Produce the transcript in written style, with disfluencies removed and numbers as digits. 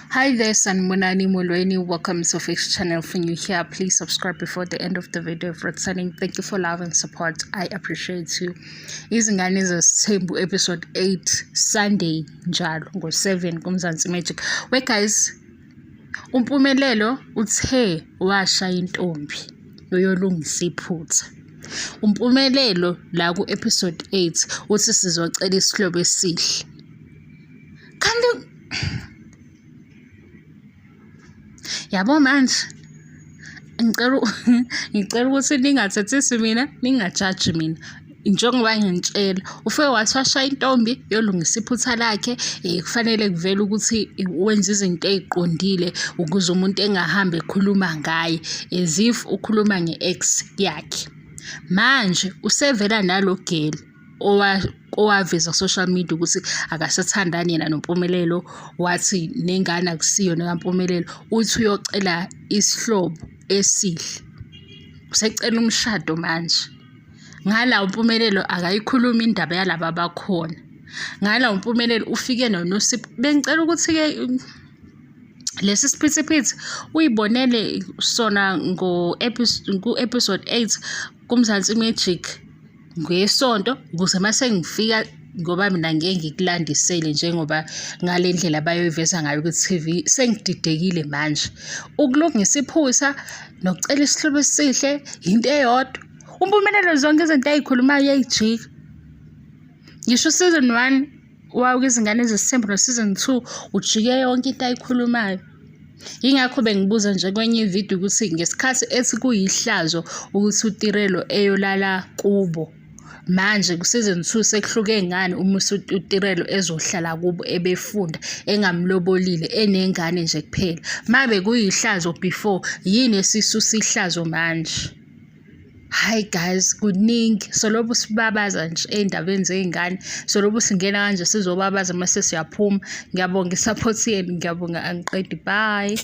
Hi there, Sanibonani Molweni. Welcome to Fix Channel. For new here, please subscribe before the end of the video. If returning, thank you for love and support. I appreciate you. Izingane Zesithembu episode 8 Sunday njalo ngo-7 kuMzansi Magic. Wait guys, uMpumelelo uthe washaya intombi uyolungisa iphutha. UMpumelelo la ku-episode 8 uthi sizocela isihlobo esihle. Kanti yabo manje ngicela ngicela ukuthi ningathethisi mina ningajaji mina njengoba ngintshela ufike wathi washaya intombi yolungisa iphutha lakhe um kufanele kuvele ukuthi wenza izinto ey'qondile ukuze umuntu engahambi ekhuluma ngaye as if ukhuluma nge-ex yakhe. Manje usevela nalo geli owaveza ku-social media ukuthi akasathandani yena noMpumelelo, wathi nengane akusiyona kaMpumelelo, uthi uyocela isihlobo esihle. Usecela umshado manje. Ngala uMpumelelo akayikhulumi indaba yalaba abakhona. Ngala uMpumelelo ufike noNosipho. Bengicela ukuthi-ke lesi siphithiphithi uyibonele sona ku-episode 8 kuMzansi Magic. Ngesonto ukuze uma sengifika ngoba mina ngeke ngikulandisele njengoba ngale ndlela bayoyiveza ngayo ku-TV sengididekile manje. Ukulungisa iphutha nokucela isihlobo esihle yinto eyodwa. UMpumelelo zonke izinto ay'khulumayo uyay'jika. Ngisho u-season one Izingane Zesithembu no-season 2 ujike yonke into ayikhulumayo. Yingakho bengibuza nje kwenye ividiyo ukuthi ngesikhathi ethi kuyihlazo ukuthi uTirelo eyolala kubo, manje ku-season 2 sekuhluke ngani uma uTirelo ezohlala kubo ebefunda engamlobolile enengane nje kuphela. Uma bekuyihlazo before, yini esisusa ihlazo manje? Hhayi guys, kuningi solobu sibabaza nje ey'ndabeni zey'ngane, solobu singena kanje sizobabaza mase siyaphuma. Ngiyabonga i-support yenu, ngiyabonga angiqedi, bye.